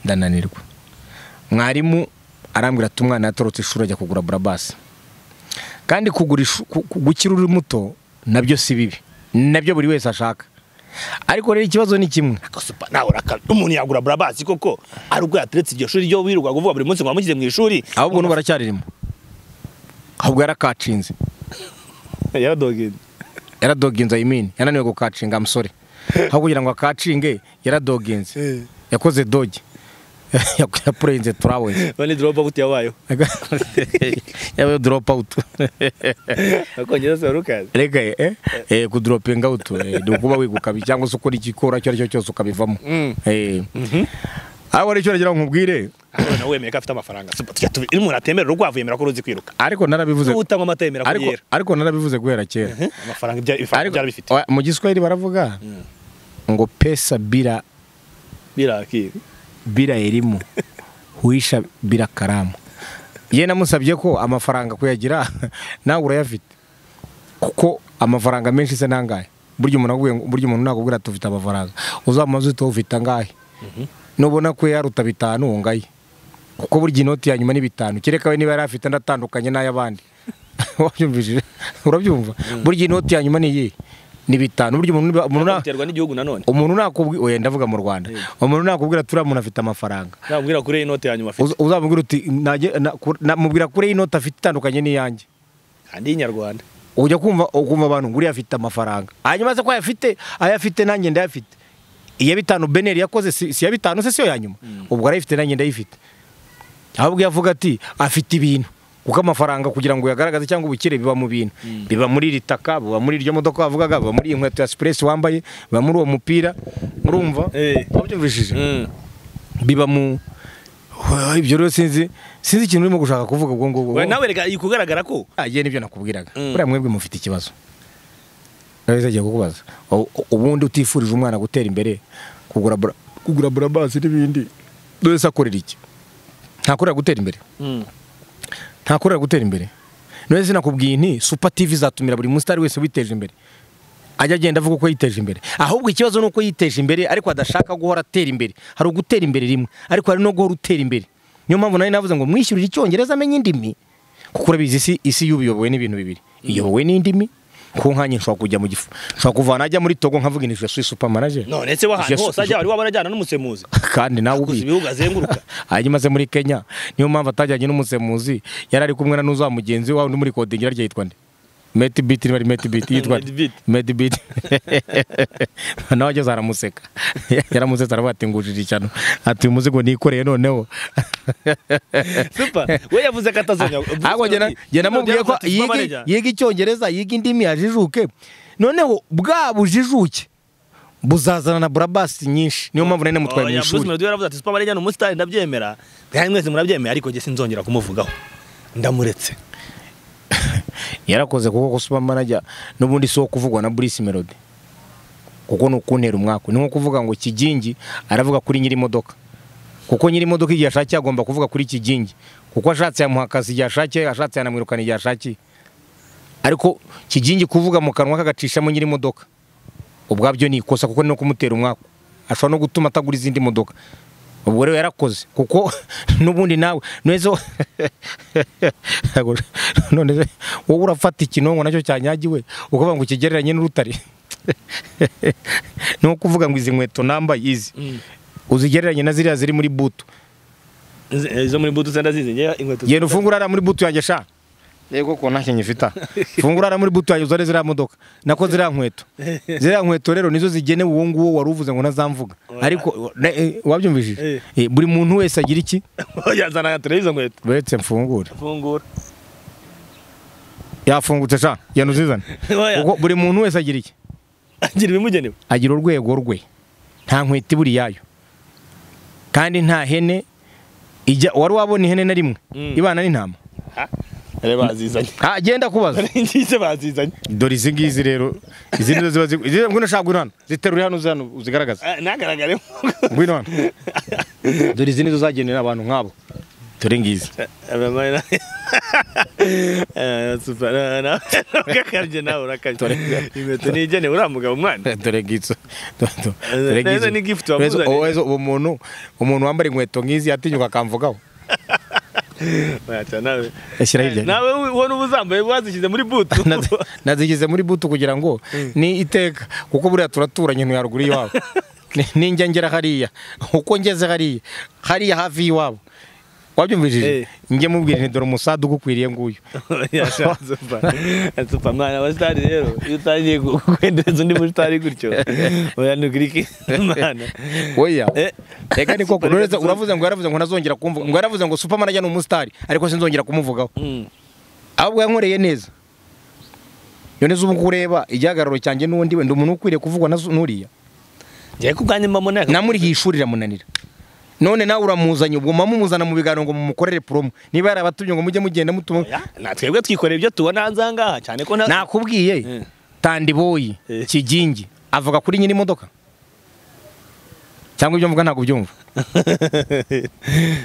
ndananirwa. Mwarimu arambwira ati umwana yatorotse ishuri ajya kugura Brabus, kandi kugura gukira uri muto nabyo si bibi, nabyo buri wese ashaka. Ariko rero ikibazo ni kimwe, umuntu yagura Brabus koko ari ubwo yateretse iryo shuri ryo wirirwa kuvuga buri munsi ngo wamushyize mu ishuri, ahubwo n'ubu aracyaririmo, ahubwo yarakacinze. Yaradoginze, I mean yananiwe gukacinga musore, aho kugira ngo akacinge yaradoginze, yakoze doge, yapurenze turawe. Bani drop out yabayo. Yabayo drop out. Akongera se rukaze. Reka ku dropping out dukuba wiguka cyangwa se ukora igikora cyo aricyo cyose ukabivamo. Aho ari cyo nagira nkubwire, nawe wemeye ko afite amafaranga. Iyo umuntu atemera urwavu yemera ko ruzi kwiruka. Ariko narabivuze. Utangwa amata yemera ko yera. Ariko narabivuze guhera kera. Amafaranga byari bifite. Mu Giswahili baravuga ngo pesa bila akili, bila elimu huisha bila karamu. Ye namusabye ko amafaranga kuyagira nawe urayafite, kuko amafaranga menshi se nangahe. Buryo umuntu akubwiye, buryo umuntu nakubwira tufite amafaranga, uzamaze uto ufite angahe, nubona ko yaruta 5 ungaye, kuko burya inoti ya nyuma ni 5, kereka we niba yarafite ndatandukanye n'ayabandi. Wabyumvije? Urabyumva? Burya inoti ya nyuma ni iyihe? Ni 5. Burya umuntu biterwa n'igihugu nanone. Umuntu nakubwi oya ndavuga mu Rwanda. Umuntu nakubwira turiya muntu afite amafaranga, nakubwira kure inoti ya nyuma afite, uzamubwira uti namubwira kure inoti afite itandukanye n'iyanjye kandi y'inyarwanda. Ujya kumva ukumva abantu nguriya afite amafaranga, hanyuma se ko ayafite, ayafite nanjye ndayafite. Iya 5 Beneri yakoze si ya 5 se siyo ya nyuma, ubwo arayifite nanjye ndayifite. Ahubwo yavuga ati afite ibintu, Kuko amafaranga kugira ngo uyagaragaze cyangwa ubukire biba mu bintu, biba muri iri taka, biba muri iryo modoka wavugaga, biba muri inkweto ya Express wambaye, biba muri uwo mupira, urumva wabyumvishije, biba mu ibyo rero sinzi ikintu urimo gushaka kuvuga ubwo ngubwo. We nawe reka ikugaragara ko agiye nibyo nakubwiraga. Buriya mwebwe mufite ikibazo. Ngiye kukubaza, ubundi utifurije umwana gutera imbere, kugura burabasi n'ibindi, dore se akorera iki? Ntakorera gutera imbere. Ntakorera gutera imbere. None sinakubwiye nti Super TV izatumira buri musitari wese witeje imbere, ajya agenda avuga uko yiteje imbere. Ahubwo ikibazo ni uko yiteje imbere ariko adashaka guhora atera imbere. Hari ugutera imbere rimwe, ariko hari no guhora utera imbere. Niyo mpamvu nari navuze ngo mwishyurire icyongereza amenye indimi, kuko urabizi isi y'ubuyobowe n'ibintu bibiri, iyobowe n'indimi. Ko nkanye nshobora kujya mu gifu, nshobora kuvana ajya muri Togo nkavuga ni je suis super manager. None se wahantu hose ajya wari wabarajyana n'umusemuzi? Kandi nawe ubi ibihugu azenguruka. Hanyuma se muri Kenya niyo mpamvu atajyanye n'umusemuzi, yari ari kumwe na nuza mugenzi wawe muri coding yaryo yitwa nde? Medbeat, bari Medbeat yitwa Medbeat. Nawe ageze aramuseka. Yaramusetse aravuga ati ngujije icyano, ati uyu muzigo nikoreye noneho. Super, we yavuze ko atazonya. Ahubwo njye namubwiye ko yiga icyongereza, yiga indimi, ajijuke. Noneho bwa bujijuke buzazana na burabasi nyinshi. Niyo mpamvu nari namutwaye mu ishuri. Bruce Melody yaravuze ati Super Manager ni umusitari, ndabyemera. Kandi mwese murabyemera, ariko njye sinzongera kumuvugaho. Ndamuretse. Yarakoze kuko Super Manager n'ubundi si wo kuvugwa na Bruce Melody, kuko ni ukuntera umwaka. Ni nko kuvuga ngo Kigingi aravuga kuri nyiri modoka, kuko nyiri modoka igihe ashakiye agomba kuvuga kuri Kigingi, kuko ashatse yamuha akazi igihe ashakiye, ashatse yanamwirukana igihe ashakiye. Ariko Kigingi kuvuga mu kanwa kagacishamo nyiri modoka ubwabyo ni ikosa, kuko ni no kumutera umwaka, ashobora no gutuma atagura izindi modoka. Ubwo rero yarakoze kuko n'ubundi nawe nezo none wowe urafata ikinonko nacyo cyanyagiwe ukavuga ngo kigereranye n'urutare. No kuvuga ngo izi nkweto nambaye izi uzigereranye na ziriya ziri muri butu. Izo muri butu zenda zizi nge inkweto. Yenda ufungura ara muri butu yanjye sha. Yego ko ntacyo nyifita. Fungura ara muri butu yanjye uzare ziriya modoka. Nako ziriya nkweto. Ziriya nkweto rero nizo zigenewe uwo nguwo wari uvuze ngo ntazamvuga. Ariko wabyumvishije? Buri muntu wese agira iki? Yazana izo nkweto. Uretse mfungure. Fungura. Yafungutse sha. Yenda uzizane. Kuko buri muntu wese agira iki? Agira ibimugenewe. Agira urwego rwe. Nta nkweto iburi yayo. Kandi nta hene ijya wari wabona ihene na rimwe ibana n'intama. Reba bazizanye. Genda kubaza. Ngize bazizanye. Dore izi ngizi rero izi nizo ziba izi ngwino shaka ngwino hano. Ziterure hano uzano uzigaragaza. Nagaragare. Ngwino hano. Dore izi nizo zagenera abantu nk'abo. Dore ngizi. Super na. Ukakarye nawe urakaje. Inkweto nigene uramuga umwana. Dore ngizo. Dore ngizo. Ni gift wamuzanye. Uwo umuntu wambara inkweto ngizi yatinyuka akamvugaho. Nawe ubona ubuzambaye wazishyize muri butu. Nazishyize muri butu kugira ngo ni iteka, kuko buriya turaturanye ntuye haruguru y'iwabo. Ninjya ngera hariya, uko ngeze hariya hafi y'iwabo, wabyumvishije njye mubwira nti dore umusada ugukwiriye nguyu. Super mwana wa star rero iyo utangiye kwendereza undi musitari gutyo oya nugiriki mwana oya reka niko uravuze ngo yaravuze ngo ntazongera kumvuga, ngo yaravuze ngo Super Manager ni umusitari ariko sinzongera kumuvugaho. Ahubwo yankoreye neza. None ubu kureba igihagararo cyanjye n'undi we ndi umuntu ukwiriye kuvugwa na nuriya. Ngiye kubwanye mbamona namurihishurira munanira. None nawe uramuzanye ubwo mamumuzana mu biganiro ngo mumukorere promo, niba yarabatumye ngo mujye mugenda mutuma. Natwebwe twikorera ibyo tubona hanze ngaha cyane ko nakubwiye Tandiboyi Kigingi avuga kuri nyiri modoka cyangwa ibyo mvuga ntabwo byumva.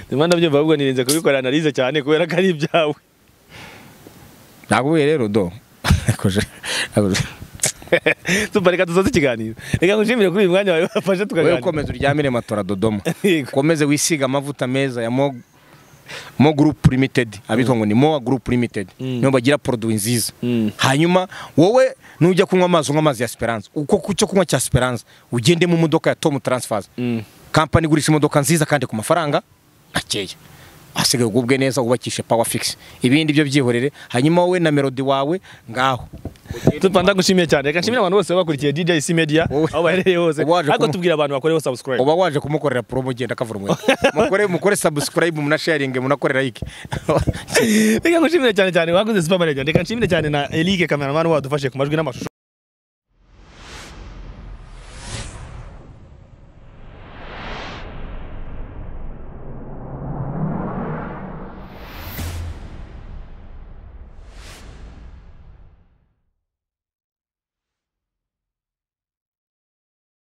Ndimo ndabyumva ahubwo nirinze kubikora analyse cyane kubera ko ari ibyawe. Nakubwiye rero do. Tubareka tuzoze ikiganiro. Reka ngushimire kuri uyu mwanya wawe wafashe tukaganira. Wewe ukomeze uryamire matora Dodoma. Ukomeze wisiga amavuta meza ya Mo Group Limited. Abitwa ngo ni Mo Group Limited. Niyo bagira produit nziza. Hanyuma wowe nujya kunywa amazi unywa amazi ya Esperance. Uko kucyo kunywa cya Esperance ugende mu modoka ya Tom Transfers. Company igurisha imodoka nziza kandi ku mafaranga makeya. Asigaye ugubwe neza ubakishe Power Fix. Ibindi byo byihorere. Hanyuma wowe na Melody wawe ngaho. Tupa ndagushimiye cyane. Reka nshimire abantu bose bakurikiye DJC Media aho baherereye hose. Ariko tubwira abantu bakoreho subscribe. Uba waje kumukorera promo genda kavura umwe. Mukore subscribe munasharinge munakorera like. Reka ngushimire cyane cyane wakoze Super Manager. Reka nshimire cyane na Eric cameraman wadufashe ku majwi n'amashusho.